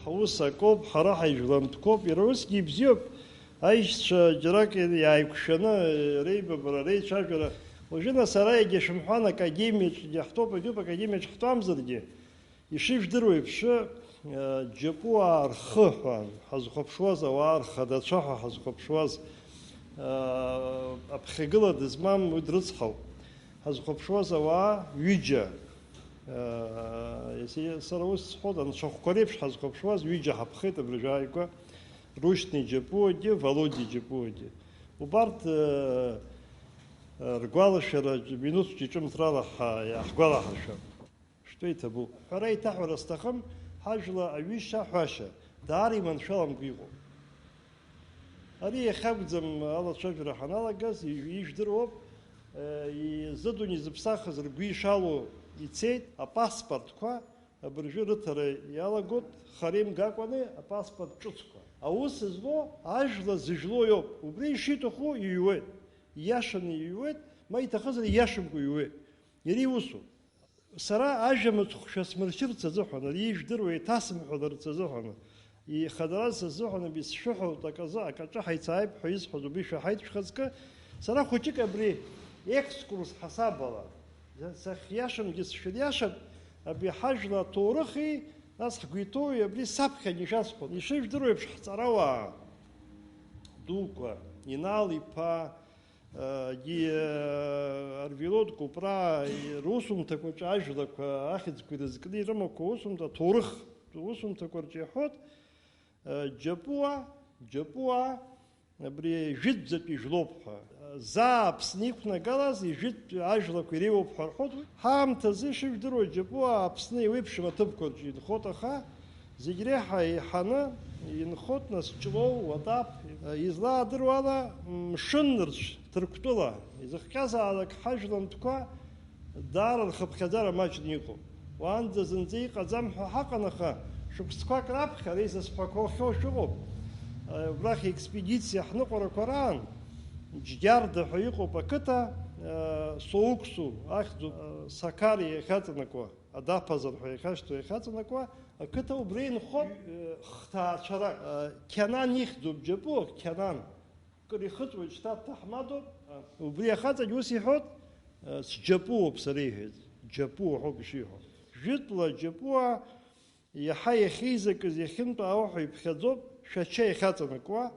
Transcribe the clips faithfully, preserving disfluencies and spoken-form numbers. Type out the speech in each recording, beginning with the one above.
Ҳус акоуп, ҳара ҳаижәлантәқәоуп, иара усгьы ибзиоуп, аишьцәа џьарак иааиқәшәаны реибабара, реицәажәара, уажәы нас ара иагьашәымҳәан, академиаҿгьы ҳтәоуп, егьуп, академиаҿ ҳтәамзаргьы, ишыжәдыруа еиԥш, џьапуаа рхы ҳәа ҳазхәаԥшуаз, ауаа рхадацәа ҳәа ҳазхәаԥшуаз, аԥхьагыла дызмам уи дрыцҳауп. Ҳазхәаԥшуаз ауаа ҩыџьа. Сара ус сҳәоит, анцәахәқәа реиԥш ҳазхәаԥшуаз ҩыџьа ҳаԥхеит абыржәы ааигәа, Рушьни Џьапуагьы, Володиа Џьапуагьы. Убарҭ ргәалашәара минуҭк ҿымҭрала иаҳгәалаҳаршәап. Шәтәы иҭабуп. Ҳәара еиҭаҳәара сҭахым, ҳажәла аҩышьа ҳәашьа даара иманшәаламкәа иҟоуп. Ари иахьакәӡам алацәажәара ҳаналагаз, ижәдыруоуп, зыдунеи зыԥсахыз ргәы ишалоу ицеит, апаспортқәа абыржәы рыҭара иалагоит, хара имгакәаны апаспорт ҿыцқәа. Аус злоу ажәла зыжәлоу иоуп, убри ишиҭаху иҩуеит, ииашаны иҩуеит, ма иҭахызар ииашамкәа иҩуеит. Иара иусуп. Сара ажәа мыцхәшәа смыршьырц азыҳәан, ари ижәдыруа еиҭасымҳәаларц азыҳәан, ихадараз азыҳәан, абри сшәыҳәоит аказы, акаҿы ҳаицааип ҳәа исҳәаз убри шәаҳаит шәхаҵкы. Сара хәыҷык абри екскурс ҳасабала, сахьиашамгьы сшәыриашап, абри ҳажәла аҭоурыхи, нас ҳгәы иҭоуи абри саԥхьан ишәасҳәон. Ишыжәдыруа еиԥш, ҳҵарауаа дуқәа, Инал иԥа, Егьи, Арвелод Кәыпраа русумҭақәаҿы ажәлақәа ахьӡқәа ирызкны ирымақәоу усумҭа, аҭоурых усумҭақәа рҿы иаҳәоит, Џьапуа, Џьапуа, абри жәытәӡатәи жәлоуп ҳәа. Заа Аԥсны иқәнагалаз ижәытәтәи ажәлақәа иреиуоуп ҳәа рҳәоит. Ҳаамҭазы ишыжәдыруа, Џьапуа Аԥсны еиуеиԥшым аҭыԥқәа рҿы инхоит, аха Зегь реиҳа еиҳаны инхоит, нас, Ҷлоу, Уатаԥ, излаадыруа ала, мшын рцә Ҭырқәтәыла, изыхҟьазаалак ҳажәлантәқәа даара рхыԥхьаӡара маҷны иҟоуп. Уаанӡа зынӡа иҟаӡам ҳәа ҳаҟан, аха шықәсқәак раԥхьа, ара изасҳәақәахьоу шәыҟоуп. Убрахь аекспедициа ҳныҟәарақәа раан, Џьгьарда ҳәа иҟоуп ақыҭа, Соуксу ахьӡуп, Сақариа иахьаҵанакуа. Адаԥазар ҳәа иахьашьҭоу иахьаҵанакуа ақыҭа убри инхоит, э, хҭаацәарак. Э, Қьанан ихьӡуп Џьапуа, Қьанан. Кыр ихыҵуеит, шьҭа дҭаҳмадоуп. Убри ахаҵагь ус иҳәоит, э, сџьапуоуп сара иҳәеит. Џьапуа ҳәоуп ишиҳәо. Жәытәла Џьапуа иаҳа иахьеизакыз, иахьынтәаауа ҳәа иԥхьаӡоуп, Шәача иахьаҵанакуа,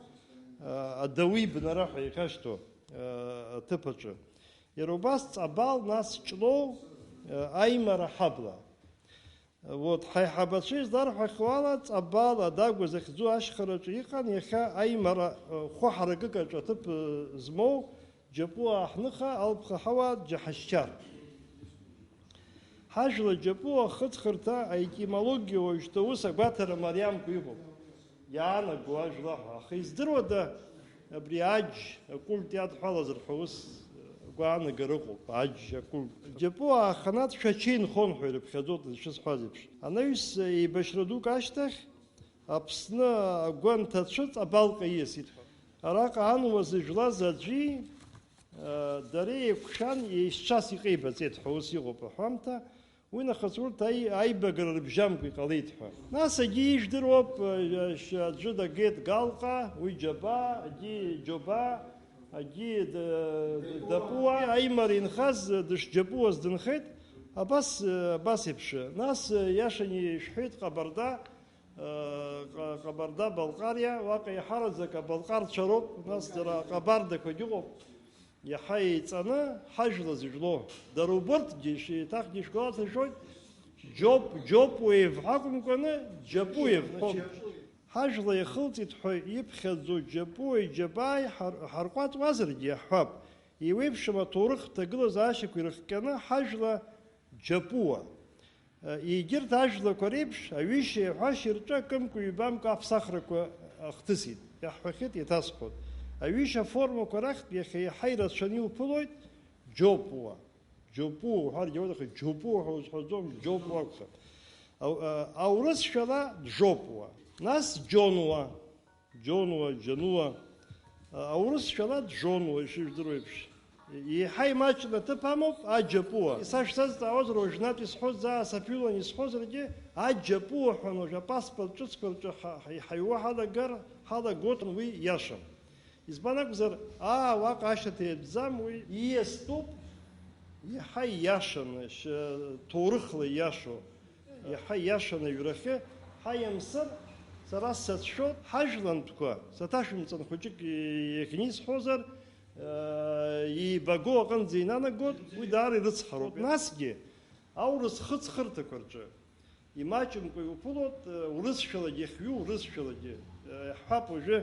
э, адауи бнара ҳәа иахьашьҭоу, э, аҭыԥ аҿы. Иара убас Ҵабал, нас Ҷлоу, э, Аимара ҳабла. Вот, ҳаиҳабацәа изларҳәахьоу ала, Ҵабал, Адагәа захьӡу ашьхараҿы иҟан, иахьа Аимара, э, хәы ҳаракык аҿы аҭыԥ, э, змоу, Џьапуаа ҳныха, Алԥха ҳауаа, Џьаҳашьчар. Ҳажәла Џьапуа ахыҵхырҭа аетимологиа уажәшьҭа ус агәаҭара мариамкәа иҟоуп. Иаанаго ажәла ҳәа. Аха издыруада абри аџь акульт иадҳәалазар ҳәа ус агәаанагара ыҟоуп, аџь акульт. Џьапуаа аханатә Шәача инхон ҳәа ирыԥхьаӡоит, ишысҳәаз еиԥш. Анаҩс еибашьра дук ашьҭахь Аԥсны агәы анҭацәы Ҵабалҟа ииасит ҳәа. Араҟа ануа зыжәлаз аӡәи, Дара еиқәшәан, еишьцәас иҟеибаҵеит ҳәа ус иҟоуп аҳәамҭа, уи нахыс урҭ аи-, аибагара рыбжьамкәа иҟалеит ҳәа. Нас агьи ижәдыруоуп, аӡәы дагеит Галҟа, уи Џьабаа, агьи Џьобаа, агьи Д-, Дапуа, Аимара инхаз дышџьапуаз дынхеит, абас, абас еиԥш. Нас иашаны ишәҳәеит Ҟабарда, Ҟа-, Ҟабарда-Балҟариа, уаҟа еиҳараӡак абалҟарцәа роуп, нас дара аҟабардақәагь ыҟоуп, иаҳа еиҵаны ҳажәла зыжәло. Дара убырҭгьы, шәеиҭахгьы шәгәаласыршәоит, Џьоп, Џьоп уеивҳа акәымкәаны, Џьапуев ҳәоуп. Ҳажәла иахылҵит ҳәа иԥхьаӡо Џьапуеи Џьабааи ҳар-, ҳарҟәаҵуазаргьы иаҳҳәап, еиуеиԥшым аҭоурых ҭагылазаашьақәа ирыхҟьаны ҳажәла Џьапуа. Егьырҭ ажәлақәа реиԥш, аҩышьеи аҳәашьеи рҿы акымкәа-ҩбамкәа аԥсахрақәа ахҭысит. Иаҳҳәахьеит, еиҭасҳәоит. Аҩышьа формақәа рахьтә иахьа еиҳа ирацәаны иуԥылоит џьопуа. Џьопуа уҳәаргьы ауеит, аха џьопуа ҳәа узҳәаӡом, џьопуа акәхап. Ау-, а-, аурысшәала џьопуа. Нас џьонуа. Џьонуа, џьануа. А-, аурысшәала џьонуа, ишыжәдыруа еиԥш. Еиҳа имаҷны аҭыԥ амоуп аџьапуа. Сашәзазҵаауазар, уажәнатә исҳәоз, заа саԥиулан исҳәозаргьы, аџьапуа ҳәа уажә апаспорт ҿыцқәа рҿы ҳа-, ҳа-, ҳаиуа ҳалагар, ҳалагоит, уи иашам. Избан акәзар, аа, уаҟа ашьаҭа иатәӡам, уи ииастәуп, иаҳа ииашаны, ш-, ҭоурыхла ииашоу, иаҳа ииашаны аҩрахьы ҳаиамсыр, сара сацәшәоит, ҳажәлантәқәа, саҭашәымҵан хәыҷык иахьнисҳәозар, Еибаго аҟынӡа инанагоит, уи даара ирыцҳароуп. Насгьы, аурыс хыҵхырҭақәа рҿы имаҷымкәа иуԥылоит, урысшәалагьы иахьҩу, урысшәалагьы. Иаҳҳәап, уажәы,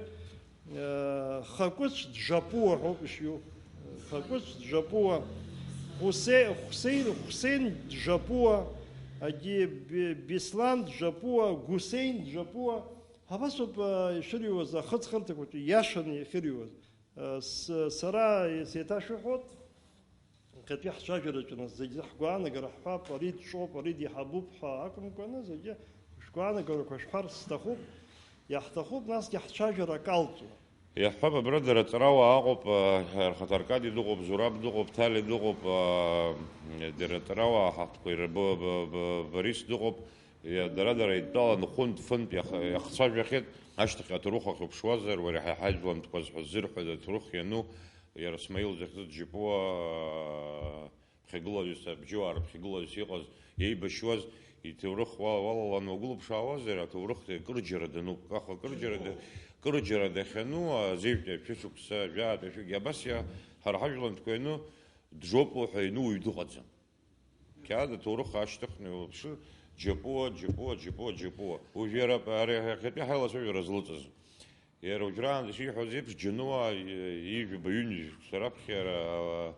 Хакәыцә Џьапуа ҳәоуп ишиу. Хакәыцә Џьапуа, Хәсе-, Хәсеин, Хәсеин Џьапуа, агьи Бе-, Беслан Џьапуа, Гусеин Џьапуа. Абасоуп ишырҩуаз ахыҵхырҭақәа рҿы иашаны иахьырҩуаз. С-, сара сеиҭашәыҳәоит, иахьатәи ҳцәажәараҿы нас зегьы ҳгәаанагара ҳҳәап, ари дҿоуп, ари деиҳабуп ҳәа акәымкәаны, зегьы шәгәаанагарақәа шәҳәарц сҭахуп, иаҳҭахуп насгьы ҳцәажәара акалҵуа. Иаҳҳәап, абра дара ҵарауаа ыҟоуп, а, рхаҭаркади дыҟоуп, Зураб дыҟоуп, Ҭали дыҟоуп, а, дара ҵарауаа ҳаҭқәа ирбо-, б-, б-, Борис дыҟоуп. Иа-, дара-дара еидтәаланы хәынтә-фынтә иах-, иахцәажәахьеит, ашьҭахь аҭоурых ахьуԥшуазар, уара ҳа ҳажәлантәқәа зҳәо ззырҳәаз аҭоурых иану, иара Смаил захьӡу Џьапуа, ԥхьагылаҩыс, абжьуаа рыԥхьагылаҩыс иҟаз, иеибашьуаз, иҭоурых уа-, уалалан уагәылыԥшаауазар, аҭоурых акырџьара дануп, аха акырџьара да-, акырџьара дахьану, азеижәтәи ашәышықәса, жәаатәи ашәы-, абас иа-, ҳара ҳажәлантәқәа иану, Џьапуа ҳәа иану уаҩ дыҟаӡам. Қьаад аҭоурых аашьҭыхны иуаԥшы, Џьапуа, Џьапуа, Џьапуа, Џьапуа. Уажә иара ап-, ари иахьатәи ҳаилацәажәара злыҵыз. Иара уажәраанӡа ишиҳәоз еиԥш, Џьануа, ҩажәаба, ҩынҩажәа шықәса раԥхьа иара, а,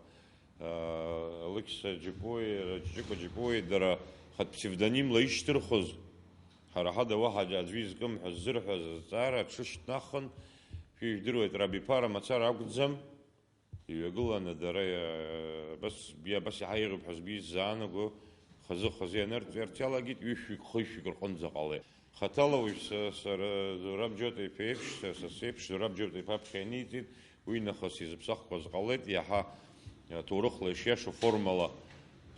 а, Алықьса Џьапуеи, иара Ҷыҷыкәа Џьапуеи, дара хатә псевдонимла ишьҭырхыз, ҳара ҳада уаҳа аӡәы изкым ҳәа ззырҳәаз азҵаара аҽышьҭнахын, шәа ижәдыруеит, рабиԥара мацара акәӡам. Иҩагыланы дара, иа-, абас, бзиа, абас иаҳа еиӷьуп ҳәа сгәы исзаанаго, хазы-хазы ианырҵ-, иарц иалагеит, ҩышәҩык, хышәҩык рҟынӡа ҟалеит. Хаҭала уажә са, сара Зураб Џьота-иԥа еиԥш, са, са сеиԥш Зураб Џьота-иԥа аԥхьа ианиҵеит, уи нахыс изыԥсахқәаз ҟалеит, иаҳа, иаҳа ҭоурыхла ишиашоу формала.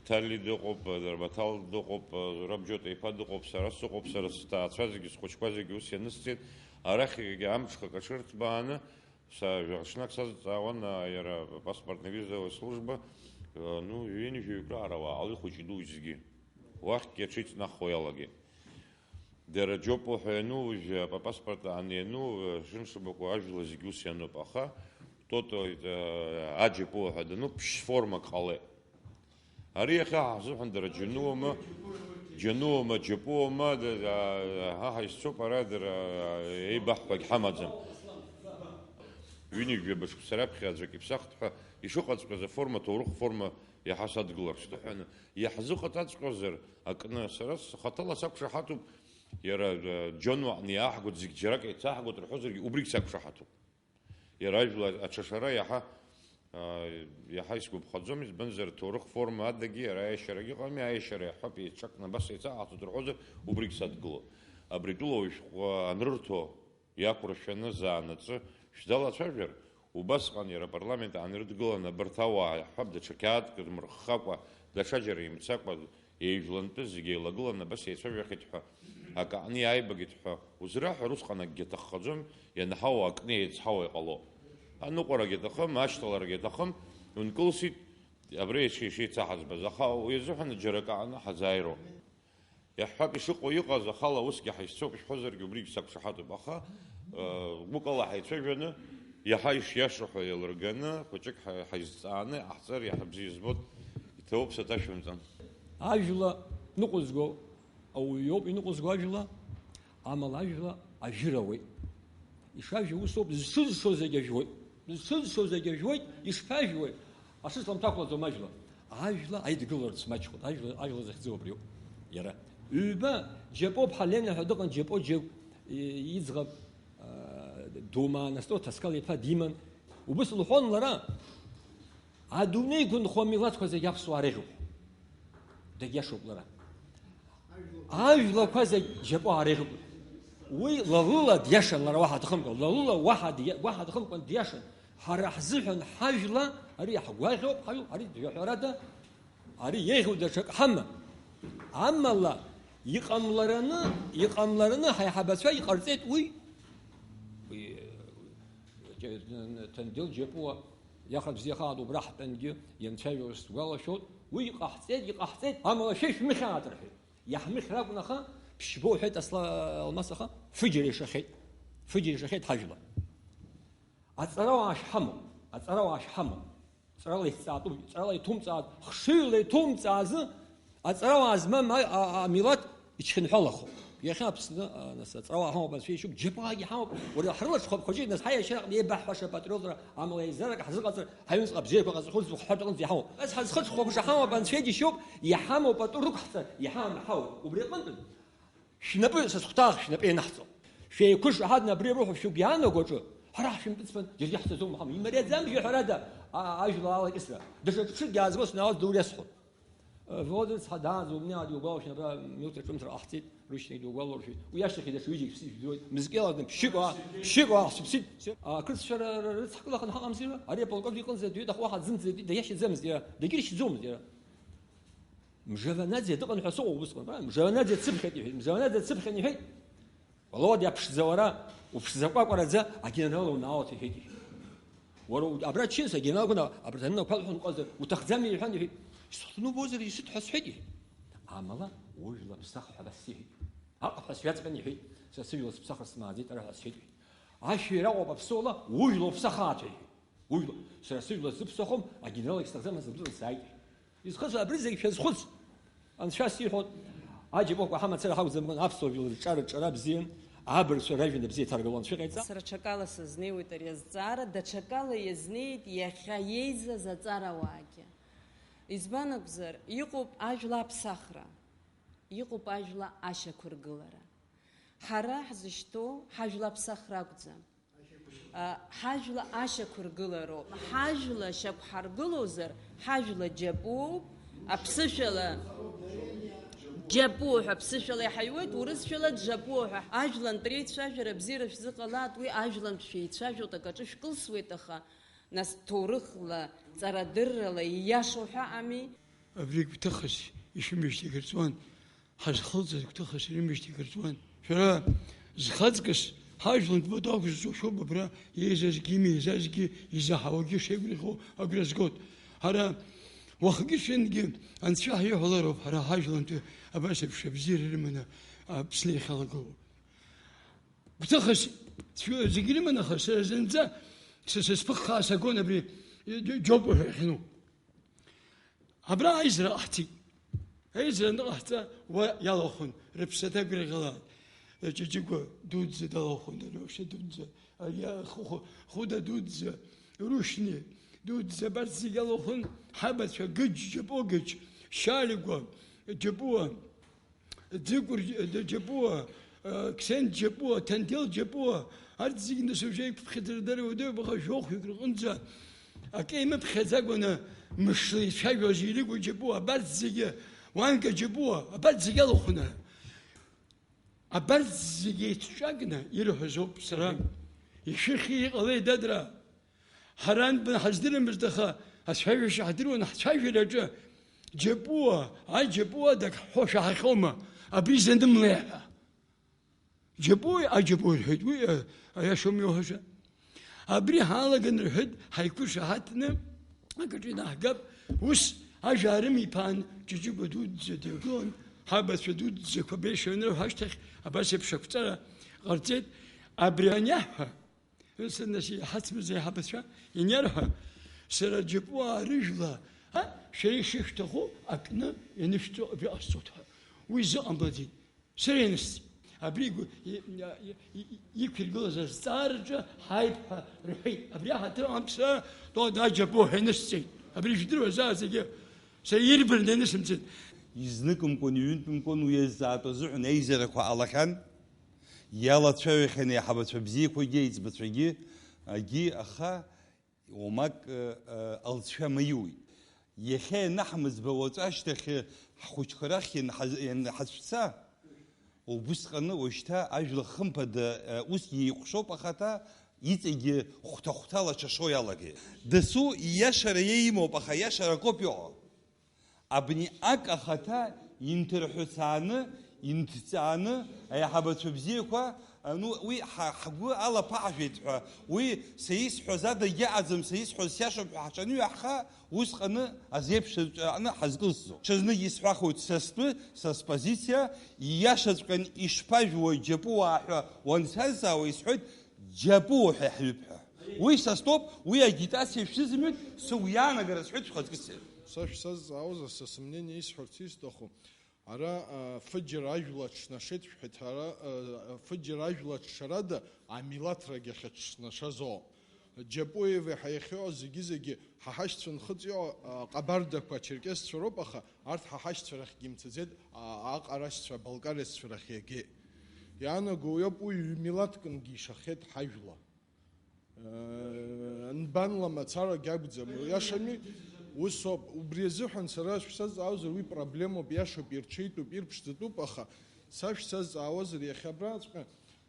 Ҭали дыҟоуп, Дарбаҭал дыҟоуп, Зураб Џьота-иԥа дыҟоуп, сара сыҟоуп, сара сҭаацәа зегьы, схәыҷқәа зегьы ус ианысҵеит, арахьгьы амҽхак аҽырҭбааны, Са жәаха ҽнак сазҵаауан, а, иара апаспортный визовый служба, а, ну, ҩынҩажәаҩык раара уаауеит, хәыҷи дуи зегьы. Уахьгьы аҽеиҵнахуа иалагеит. Дара Џьопуа ҳәа иану, уажә апаспорт ааны иану, а, шыншыбакәу ажәла зегьы ус иануп, аха Тото, а, Аџьапуа ҳәа дануп, ԥшь формак ҟалеит. Ари иахьа ҳзыҳәан дара џьануама, џьануама, џьапуама, да, да, ҳа ҳаизцоуп, ара дара, а, еибаҳҳәагь ҳамаӡам. Ҩынҩажәаба шықәса раԥхьа аӡәк иԥсахт ҳәа ишыҟаҵәҟьаз аформа, аҭоурых форма иаҳа садгылар сҭахын. Иаҳзыҟаҵаҵәҟьозар акны, сара схаҭала сақәшаҳаҭуп, иара, а, џьонуаҟны иааҳгоит, зегь џьарак еицаҳгоит рҳәозаргьы, убригь сақәшаҳаҭуп. Иара ажәла аҽашара иаҳа, аа, иаҳа исгәаԥхаӡом, избанзар, аҭоурых форма адагьы иара аиашьарагьы ыҟами, аиашьара иаҳҳәап, еицҿакны абас еицаҟаҳҵоит рҳәозар, убригь садгылоуп. Абри атәыла уажә шәҟәы анрырҭо, иақәыршәаны заанаҵы шәдалацәажәар, убасҟан иара апарламент аанрыдгыланы абарҭ ауаа иаҳҳәап, даҽа қьаадк рмырххакәа, даҽаџьара имцакәа, Еижәлантәы зегьы еилагыланы абас еицәажәахьеит ҳәа, акы аҟны иааибагеит ҳәа узраҳәар, усҟан акгьы аҭаххаӡом, ианҳауа акны еицҳауа иҟало. Аныҟәарагьы аҭахым, ашьҭаларагьы аҭахым, ункылсит, абра иши-, ишеицаҳаӡбаз, аха уи азыҳәан џьара акы аҟны ҳазааироуп. Иаҳҳәап, ишыҟоу иҟаз, ахала усгьы ҳаизцоуп шәҳәозаргьы, убригь сақәшаҳаҭуп, аха, э, гәыкала ҳаицәажәаны, иаҳа ишиашоу ҳәа еилырганы, хәыҷык ҳа-, ҳаизҵааны иҟаҳҵар иаҳа бзиа збоит. Иҭабуп, саҭашәымҵан. Ажәла ныҟәызго ауаҩ иоуп иныҟәызго ажәла, амала ажәла ажәыр ауеит. Ишажәу усоуп, зҽызшо зегь ажәуеит. Зҽызшо зегь ажәуеит, ишԥажәуеи? Асысламҭ ақәлаӡом ажәла. Ажәла аидгыларц маҷхоит. Ажәла, ажәла захьӡу абриоуп. Иара. Ҩба, Џьапоуп ҳәа Лена ҳәа дыҟан, Џьапо Џьа-, и-, иӡӷаб. Думаанасто Ҭаскал иԥа диман, Убыс лҳәон лара, адунеи иқәынхо амилаҭқәа зегь аԥсуаа реиӷьуп. Дагьиашоуп лара. Ажәлақәа зегь џьапуаа реиӷьуп. Уи лалыла диашан лара уаҳа аҭахымкәа, лалыла уаҳа ди-, уаҳа аҭахымкәан диашан. Ҳара ҳзыҳәан ҳажәла, ари иаҳгәаӷьуп, ҳажәла, ари ҳәарада, ари еиӷьу даҽак ҳама. Амала, иҟамлараны, иҟамлараны ҳаиҳабацәа иҟарҵеит уи. Уи, Ҭандел Џьапуа иаха бзиахааит убра ҳтәангьы ианцәажәоз сгәалашәоит. Уи иҟаҳҵеит, иҟаҳҵеит, амала шәа ишәмыхьааит рҳәеит. Иаҳмыхьыр акәын, аха ԥшьбоу ҳәеит Асла-, Алмас, аха фыџьара ишахьеит. Фыџьара ишахьеит ҳажәла. Аҵарауаа шәҳамоуп, аҵарауаа шәҳамоуп. Ҵарала иҭҵаатәуп, ҵарала иҭумҵаат, хшыҩла иҭумҵаазы, аҵарауаа змам а-, а-, амилаҭ ичхьынҳәалахо. Иахьа Аԥсны, а, нас, аҵарауаа ҳамоуп, анцәа ишьоуп, џьабаагьы ҳамоуп. Уара ҳрылаԥшхәап, хәыҷык, нас, ҳаиашьара аҟны еибаҳҳәаша апатриотра, амала еизарак ҳзыҟаҵар, ҳаҩныҵҟа бзиақәа ҟазҵахоз зыхәҳәартә аҟынӡа иҳамоуп. Нас ҳазхыҵ хәагәыша ҳамоуп, анцәа ишьоуп, иҳамоуп, атәы рықәҳҵар, иҳамам ҳауп. Убри аҟынтәын. Шәнапы, са схәҭаах, шәнапы ианаҳҵо. Шәеиқәышаҳаҭны абри аруҳәа шәыгә иаанаго аҿы, ҳара ҳшәымтәыцман, џьаргьы ҳцаӡом, ҳамам. Имариаӡам, ҳәарада, а-, ажәла алакьысра. Даҽа ҿырк иаазгоз наалт дауриасхәон. Э, Володя рыцҳа, даанӡа умнеи, ааит, иугәалашәон, абра минуҭ ҿымҭра ҟаҳҵеит, рушьҭахь дугәалуршәеит. Уи ашьҭахь даҽа ҩыџьагь ԥсит, жәдыруеит. Мызкы иалагӡан, ԥшьшьык уаа, ԥшьшьык уаа, ҳцәыԥсит. Ақырҭцәа р-, р-, рыцҳакылаханы ҳаҟамзи, ари аполковник иҟынӡа дҩеит, аха уаҳа дзымӡеит, дагьиашьаӡамызт иара, дагьыршьӡомызт иара. Мжаванаӡе дыҟан ҳәа сыҟоуп усҟан. Мжаванаӡе дцыԥхьеит, иҳәеит. Мжаванаӡе дцыԥхьан, иҳәеит. Володиа, ԥшӡа уара, уԥшӡа кәакәараӡа агенерал унаалоит, иҳәеит, иҳәеит. Уара у-, абра ччиас агенерал гәына, абра даннақәа лҳәон ҟазар, уҭахӡами, иҳәан, иҳәеит. Исыхҭну бозар, исыҭ ҳәа сҳәеит, иҳәеит. Амала, ужәла ԥсах ҳәа бассиҳәеит. Аҟ ҳәа сҩаҵҟьан, иҳәеит. Са сыжәла сыԥсахыр смааӡеит, ара ҳәа сҳәеит, иҳәеит. Ашәира аҟоуп аԥсуала, ужәла уԥсахааит, иҳәеит. Ужәла, сара сыжәла сзыԥсахуам, агенерал исҭахӡам ҳәа сыбжьы сааит. Изхысҳәа абри зегь шәазхәыц. Анцәа сиҳәоит, аџьабахәқәа ҳамацара ҳакәӡам, аԥсуа жәлар рҿар-, рҿара бзиа, абыргцәа ражәа набзиа иҭаргалон, анцәа иҟаиҵа. Сара ҽакала сызнеиуеит ари азҵаара, даҽакала иазнеит иахьа иеизаз аҵарауаагьы. Избан акәзар, иҟоуп ажәла аԥсахра, иҟоуп ажәла ашьақәыргылара. Ҳара ҳзышьҭоу ҳажәла аԥсахра акәӡам. А, ҳажәла ашьақәыргылароуп. Ҳажәла шьақәҳаргылозар, ҳажәла џьапуоуп, аԥсышәала џьапуо ҳәа аԥсышәала иҳаиуеит, урысшәала џьапуо ҳәа. Ажәлантә реицәажәара бзиара шәзыҟалааит, уи ажәлантә шәеицәажәоит, акаҿы шәкылсуеит, аха, нас, ҭоурыхла, ҵарадыррала ииашоу ҳәа ами. Абри гәҭыхас ишәымҩашьҭ иагырҵуан. Ҳазхылҵыз гәҭыхас ирымышьҭ икырҵуан. Шәара зхаҵкыс ҳажәлантә пату ақәызҵо шәоуп абра еизазгьы, имеизазгьы, изаҳауагьы шеигәырӷьо агәра згоит. Ҳара уахгьы-ҽынгьы анцәа ҳиҳәалароуп, ҳара ҳажәлантәи абас еиԥш абзиара рыманы Аԥсны иахьалагылоу. Гәҭыхас цәгьа зегь рыман, аха сара зынӡа са сызԥыххаа сагон абри џьоуп ҳәа иахьану. Абра аизара ҟаҳҵеит. Аизара аныҟаҳҵа, уа иалахәын, рыԥсаҭа гәырӷьалааит. Ҷыҷыгәа дуӡӡа далахәын, ари вообще дуӡӡа. Ари Ху-, Ху-, Хәыда дуӡӡа, Рушьни дуӡӡа, абарҭ зегь иалахәын, ҳабацәа Гыџь, Џьапуа Гыџь, Шьалигәа, Џьапуа, Ӡыкәыр џьа-, џьапуа, Қсен џьапуа, Ҭанҭел џьапуа, арҭ зегьы нас уже иқәыԥхьаӡара дара иуадаҩуп, аха жәохәҩык рҟынӡа акы имыԥхьаӡакәаны мышла ицәажәоз Илигәа џьапуа, абарҭ зегьы, Уанка џьапуа, абарҭ зегьы алахәны. Абарҭ зегьы еицҿакны ирҳәозоуп сара. Ишәыхьи, иҟалеи, дадраа? Ҳара анбан ҳаздырамызт, аха ацәажәашьа ҳдыруан, ҳцәажәараҿы џьапуа, аџьапуа дак ҳҳәо шәаҳахьоума, абри занымлеи ҳәа? Џьапуеи аџьапуеи рҳәеит, уи, а, аиашоума иуҳәаша? Абри ҳалаган рҳәеит, ҳаиқәышаҳаҭны акаҿы инаҳгап, ус ажәа аарымиԥаан, Ҷыҷыгәа дуӡӡа дҩагылан, ҳабацәа дуӡӡақәа беишәа ианырҳәа ашьҭахь, абас еиԥш ақәҵара ҟарҵеит, абри аниаҳҳәа, Ус нас иҳацмыз аиҳабацәа ианиарҳәа, сара Џьапуаа рыжәла, а, шәара ишышәҭаху акны ианышәҵо абри ҟасҵоит ҳәа. Уи зыҟамлаӡеит. Сара ианысҵеит. Абри игәы, и-, и-, и-, иқәиргылаз азҵаараҿы ҳааип ҳәа рҳәеит. Абри аҳаҭыр амца, то, да, Џьапуа ҳәа инысҵеит. Абри ижәдыруазаап зегьы. Сара ирбарны ианысымҵеит. Изныкымкәан, иҩынтәымкәан уи иазҵаатәу азыҳәан аизарақәа ҟалахьан. Иалацәажәахьан аиҳабацәа бзиақәагьы, аиҵбацәагьы, агьи, аха Уамак, э, э, алҵшәа маиуит. Иахьа ианаҳмыӡба, уаҵәы ашьҭахь ҳхәыҷқәа рахь ианҳаз-, ианҳацәца, убысҟаны уажәшьҭа ажәла хымԥада, э, усгьы еиҟәшоуп ахаҭа, иҵегьы хәҭа-хәҭала аҽашо иалагеит. Дасу ииашара иимоуп, аха ииашара акоуп иҟоу. Абни ак ахаҭа инҭырҳәыцааны, инҭҵааны, аиҳабацәа бзиақәа, ану, уи ҳа-, ҳгәы алаԥаҳжәеит ҳәа, уи са исҳәаз адагьы аӡам, са исҳәаз сиашоуп ҳәа ҳаҽанҩаҳха, усҟаны азеиԥш аҿы аҟны ҳазкылсӡом. Ҽазнык исҳәахуеит са стәы, са спозициа, ииашаҵәҟьан ишԥажәуа џьапуаа ҳәа уансазҵаауа исҳәоит, џьапуа ҳәа иаҳҩып ҳәа. Уи са стәоуп, уи агитациа шәзызымҩит, сыгәы иаанагара сҳәеит шәхаҵкы сцеит. Са шәсазҵаауазар, са сымнение исҳәарц исҭаху, ара, а, фыџьара ажәла ҽнашеит шәҳәеит, ара, а, фыџьара ажәла ҽшарада амилаҭрагь ахьыҽнашазоуп. Џьапуеви ҳәа иахьыҟоу зегьы-зегьы ҳа ҳашьцәа нхыҵ иҟоу, а, ҟабардақәа, черкесцәа роуп, аха арҭ ҳа ҳашьцәа рахьгьы имцаӡеит, а, аҟарашьцәа, абалкареццәа рахь иагеит. Иаанаго уиоуп, уи ҩ-милаҭкынгьы ишахеит ҳажәла. Э, нбанла мацарагь акәӡам, иашами? Ус ауп. Убри азыҳәан сара шәсазҵаауазар, уи проблемоуп, иашоуп, ирҽеитәуп, ирԥшӡатәуп, аха са шәсазҵаауазар, иахьа абраҵәҟьа,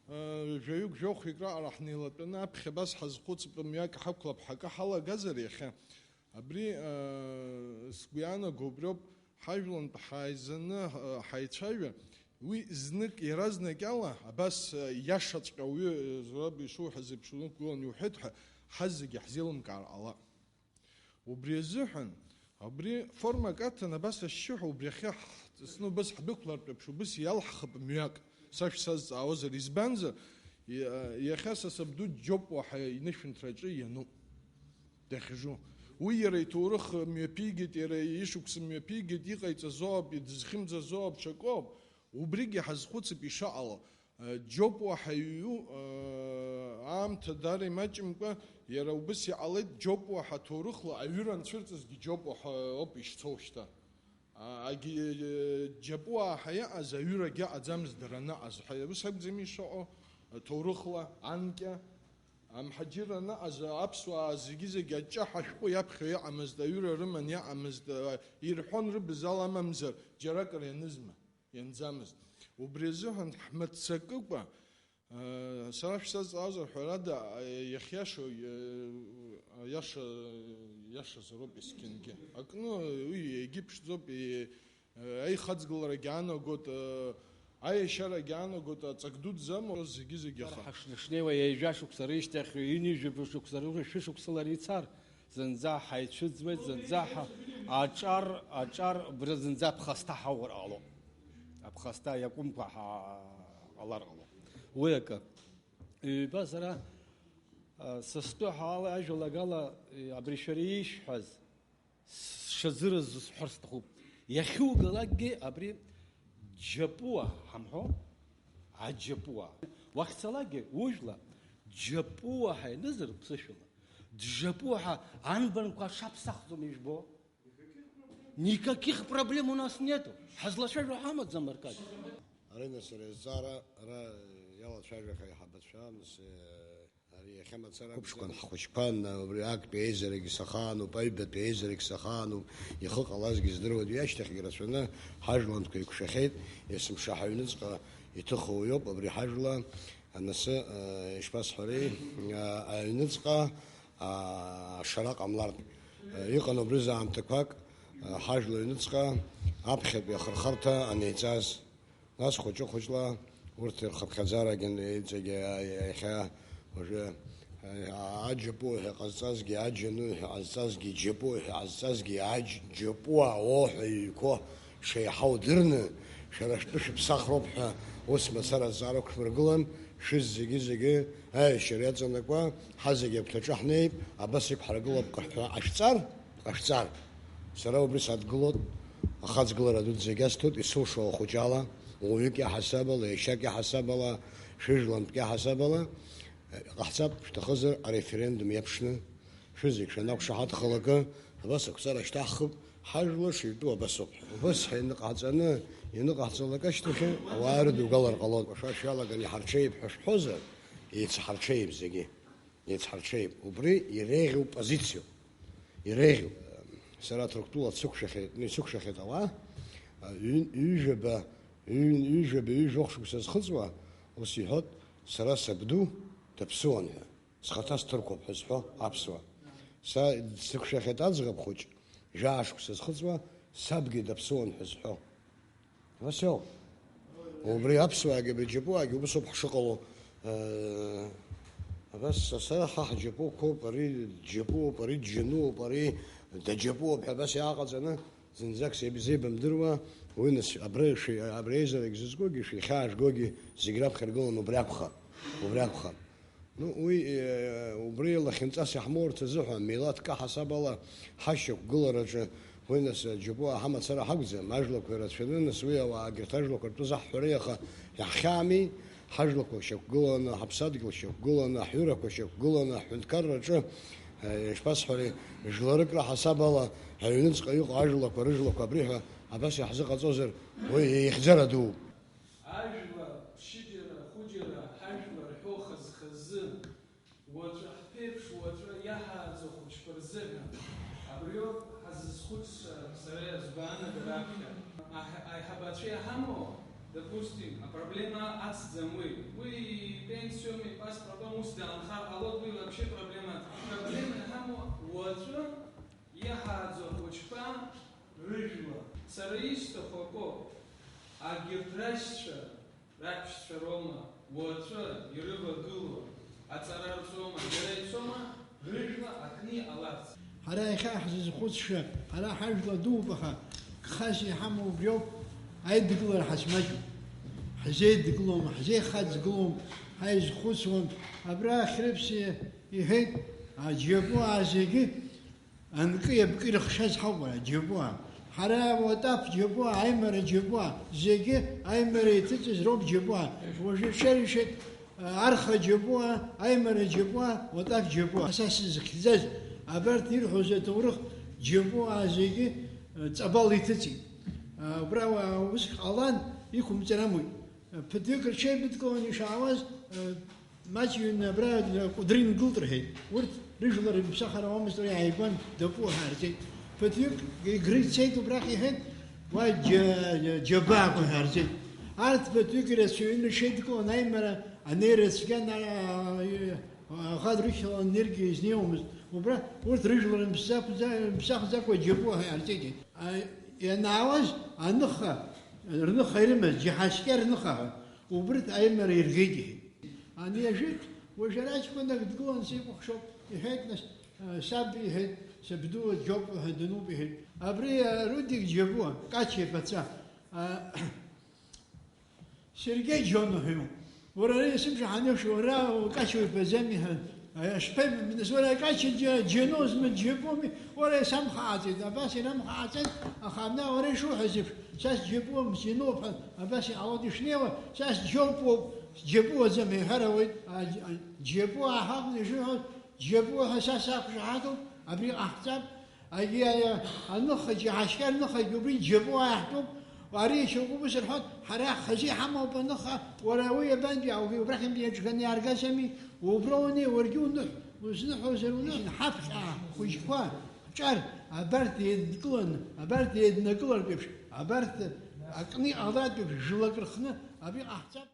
э, жәаҩык, жәохәҩык раҟара ҳнеилатәаны аԥхьа абас ҳазхәыцып, мҩак ҳақәлап ҳәа акы ҳалагазар иахьа, абри, э, сгәы иаанаго убриоуп, ҳажәлантә ҳааизаны, э, ҳаицәажәа, уи знык иаразнак ала, абас, э, иашаҵәҟьа уаҩы, э, Зураб ишуҳәаз еиԥш, унықәгылан иуҳәеит ҳәа, ҳазегьы ҳзеилымкаар ҟалап. Убри азыҳәан, абри формак аҭан, абас ашьшьыҳәа убри ахьы ҳҵысны убас ҳдәықәлартә еиԥш, убас иалҳхып мҩак, са шәсазҵаауазар, избанзар, и-, а, иахьа са сабду Џьопуа ҳәа инышәынҭраҿы иануп. Дахьжу. Уи иара иҭоурых мҩаԥигеит, иара ишықәса мҩаԥигеит, иҟаиҵазоуп, дызхьымӡазоуп, ҽакоуп. Убригьы ҳазхәыцып ишаҟало. Џьопуа ҳәа иҩу, аамҭа дара имаҷымкәа, иара убыс иҟалеит, Џьопуа ҳәа ҭоурыхла аҩыра анцәырҵызгьы Џьопуа ҳәа ауп ишцо шьҭа. А, агьи, Џьапуаа ҳәа иҟаз аҩырагьы аҟаӡамызт дара аныҟаз. Ҳәа ус акәӡами ишыҟоу, ҭоурыхла, анкьа, амҳаџьырра аныҟаз аԥсуаа зегьы-зегьы аҷҷаҳәа ашәҟәы иаԥхьо иҟамызт, аҩыра рыман иҟамызт, а, ирҳәон рыбз ала амамзар, џьаракыр ианызма, ианӡамызт. Убри азыҳәан ҳмыццакыкәа, Сара шәсазҵаауазар, ҳәарада, иахьиашоу, иаша, иашазароуп есқьынгьы. Акны уи егьыԥшӡоуп, аихаҵгыларагь аанагоит, аиашьарагь аанагоит, аҵак дуӡӡа амоуп, зегьы-зегьы аха. Ҳашнеиуа ҩажәа шықәса рышьҭахь, ҩынҩажәа шықәса, шәышықәсала ицар, зынӡа ҳаицәыӡуеит, зынӡа ҳа-, аҿар, аҿар, бра зынӡа ԥхасҭа ҳаур ҟалоуп. Аԥхасҭа иакәымкәа ҳа-, ҟалар ҟалоуп. Уи акы. Ҩба сара, а, са стәы ҳәа ала ажәалагала, э, абри шәара ишәҳәаз, сшазырыз сҳәар сҭахуп. Иахьугалакгьы абри џьапуа ҳамҳәо, аџьапуа. Уахьцалакгьы ужәла џьапуа ҳәа ианызар ԥсышәала, џьапуа ҳәа анбанқәа шаԥсахӡом ижәбо? Никаких проблем у нас нету. Ҳазлацәажәо ҳамаӡам, Аркадий. Арина, сара изҵаара ара иалацәажәаха иҳабацәа, нас, э, ари иахьа мацара қәыԥшқәан ҳхәыҷқәан, убри актәи аизарагь сахаануп, аҩбатәи аизарагь сахаануп, ихы ҟалазгьы здыруеит, уи ашьҭахьгьы рацәаны ҳажәлантәқәа еиқәшәахьеит, есымша ҳаҩныҵҟа иҭыху уиоуп, абри ҳажәла, анасы, э, ишԥасҳәари, э, аҩныҵҟа, аа, ашара ҟамлартә. Иҟан убри аамҭақәак, ҳажәла аҩныҵҟа аԥхьатәи ахырхарҭа анеиҵаз. Нас хәыҷы-хәыҷла урҭ рхыԥхьаӡарагьы иҵегьы иахьа уажәы, аџьапуа ҳәа ҟазҵазгьы, аџьану ҳәа ҟазҵазгьы, џьапуа ҳәа ҟазҵазгьы, аџь-, џьапуа, о ҳәа иҩқәо шеиҳау дырны, шәара шәтәы шәыԥсахроуп ҳәа ус мацара азҵаара ықәшәмыргылан, шәызегьы-зегьы аиашьара иаҵанакуа, ҳазегьы агәҭаҿы ҳнеип, абас иқәҳаргылап ҳәа ҟашәҵар, ҟашәҵар. Сара убри садгылоит, ахаҵгылара дуӡӡагь асҭоит, исылшо ахәыҷала, уаҩык иаҳасабала, иашьак иаҳасабала, шәыжәлантәк иаҳасабала, ҟаҳҵап, шәҭахызар, ареферендум иаԥшны, шәызегь шәанақәшаҳаҭхалакы, абас ақәҵара шьҭаҳхып, ҳажәла шыҩтәу абас ауп ҳәа. Убас ҳәа ианыҟаҳҵаны, ианыҟаҳҵалак ашьҭахь, ауаа ирыдугалар ҟалоит. Ша шәалаган иҳарҽеип ҳәа шәҳәозар, еицҳарҽеип зегьы. Еицҳарҽеип. Убри иреиӷьу позициоуп. Иреиӷьу. Сара Ҭырқәтәыла дсықәшәахьеит, исықәшәахьеит ауаа. Ҩ-, ҩажәаба, ҩ-, ҩажәаба, ҩажәохә шықәса зхыҵуа, ус иҳәот, сара сабду даԥсуан ҳәа. Схаҭа сҭырқәоуп ҳәа зҳәо аԥсуа. Са дсықәшәахьеит аӡӷаб хәыҷ, жәаа шықәса зхыҵуа, сабгьы даԥсуан ҳәа зҳәо. Ус иоуп. Убри аԥсуаагьы, абри аџьабуаагьы убыс ауп ҳшыҟало. Э, абас са, сара ҳа ҳџьабуқәоуп, ари џьабуоуп, ари џьануоуп, ари даџьабуоуп ҳәа абас иааҟаҵаны, зынӡак сеиб-, зеибамдыруа, уи нас абра шәи-, абри аизарагь зызгогьы, шәихьаажәгогьы зегь раԥхьа иргыланы убри акәхап, убри акәхап. Ну, уи, э, убри лахьынҵас иаҳмоурц азыҳәан, милаҭк аҳасабала ҳашьақәгылараҿы, уи нас, э, џьабуаа ҳамацара ҳакәӡам, ажәлақәа ирацәаны, нас уи ауаа егьырҭ ажәлақәа ртәы заҳҳәара иаха иаҳхьаами, ҳажәлақәа шьақәгыланы, ҳаԥсадгьыл шьақәгыланы, ҳҩырақәа шьақәгыланы, аҳәынҭқарраҿы, э, ишԥасҳәари, жәларык раҳасабала аҩныҵҟа иҟоу ажәлақәа рыжәлақәа абри ҳәа абас иаҳзыҟаҵозар, уи еихьӡара дууп. Ажәлар ԥшьыџьара, хәыџьара ҳажәлар ҳәоу хаз-хазы, уаҵәы ҳԥеиԥш, уаҵәы иаҳааӡо ахәыҷқәа рзыҳәан. Абриоуп ҳазызхәыцша сара иазгәаанагара аԥхьа. Аҳ-, аиҳабацәа иаҳамоу, допустим, апроблема ацӡам уи. Уи ипенсиоуми, ипаспортуми, ус даанхар ҟалоит, уи вообще проблема ацӡам. Проблема иаҳамоу уаҵәы иаҳааӡо ахәыҷқәа рыжәла. Сара исҭаху акоуп, агьырҭ рашьцәа, раҳәшьцәа роума, уаҵәы ирывагылоу аҵара рҵома, џьара ицома, рыжәла акны иҟаларц. Ҳара иахьа ҳзызхәыцша, ҳара ҳажәла дууп, аха гхас иҳамоу убриоуп, аидгылара ҳацәмаҷуп. Ҳзеидгылом, ҳзеихаҵгылом, ҳаизхәыцуам. Абра Хьрыԥсиа иҳәеит, аџьабуаа зегьы Анкы-иабкы ирыхшаз ҳауп, ара, џьабуаа. Ҳара уатаф џьабуаа, аимара џьабуаа, зегьы аимара иҭыҵыз роуп џьабуаа. Уажәы шәаришеит, арха џьабуаа, аимара џьабуаа, уатаф џьабуаа. Са сызхьӡаз, абарҭ ирҳәоз аҭоурых џьабуаа зегьы, ҵабал иҭыҵит. Убра уа-, ус ҟалан, иқәымҵар амуит. Ԥыҭҩык рҽеибыҭгылан ишаауаз, Маҷҩын абра Кәыдры ингылт рҳәеит. Урҭ рыжәлар имԥсахыр ауамызт, уи ааигәан Дапуа ҳәа аарҵеит. Ԥыҭҩык Егры ицеит, убрахь иҳәеит, уа џьа-, џьабаақәа ҳәа аарҵеит. Арҭ ԥыҭҩык ирацәаҩны ишеидкылан аимара анеира цәгьан, а-, а-, аӷа дрыхьлан нергьы изнеиуамызт. Убра урҭ рыжәлар имԥсахӡа-, имԥсахӡакәа Џьабуа ҳәа иаарҵеит. А, ианаауаз аныха, рныха ирымаз, џьаҳашьқьа рныха ҳәа, убырҭ аимара иргеит иҳәеит. Ани ажәытә, уажә ара ҷкәынак дгылан сикәыхшоуп, иҳәеит, нас, а, саб иҳәеит, сабду Џьоуп ҳәа дануп иҳәеит. Абри, а, Рудик Џьабуа, Кача иԥацәа, а, Сергеи Џьоно ҳәа имоуп. Уара ари есымша ҳанеиԥш, уара Кача уиԥаӡами ҳәа, а, шԥаҩ-, нас уара Кача Џьа-, Џьоно змы Џьабуами, уара исамхааӡеит, абас ирамхааӡеит, аха абна уара ишуҳәаз еиԥш, са сџьабуам, синоуп ҳәа, абас иҟалоит ишнеиуа, са сџьоупоуп, сџьабуаӡам иҳәар ауеит, а, а, Џьабуаа ҳакәны ишыҳәоз, Џьабуа ҳәа са сақәшаҳаҭуп, абри ҟаҳҵап, егьи аныхагьы, ҳашьқьа рныхагьы убри Џьабуаа иаҳтәуп, ари шьоукы ус рҳәоит, ҳара хазы иҳамоуп аныха, уара уи абантәи, убрахьынтәи иаҿганы иааргазами, убра унеи, уаргьы уныҳә, узныҳәозар уныҳә, ҳаԥхьа хәыҷқәа, ҳҿар, абарҭ еидкыланы, абарҭ еиднакылартә еиԥш, абарҭ акны иҟалартә еиԥш, жылак рхны, абри ҟаҳҵап.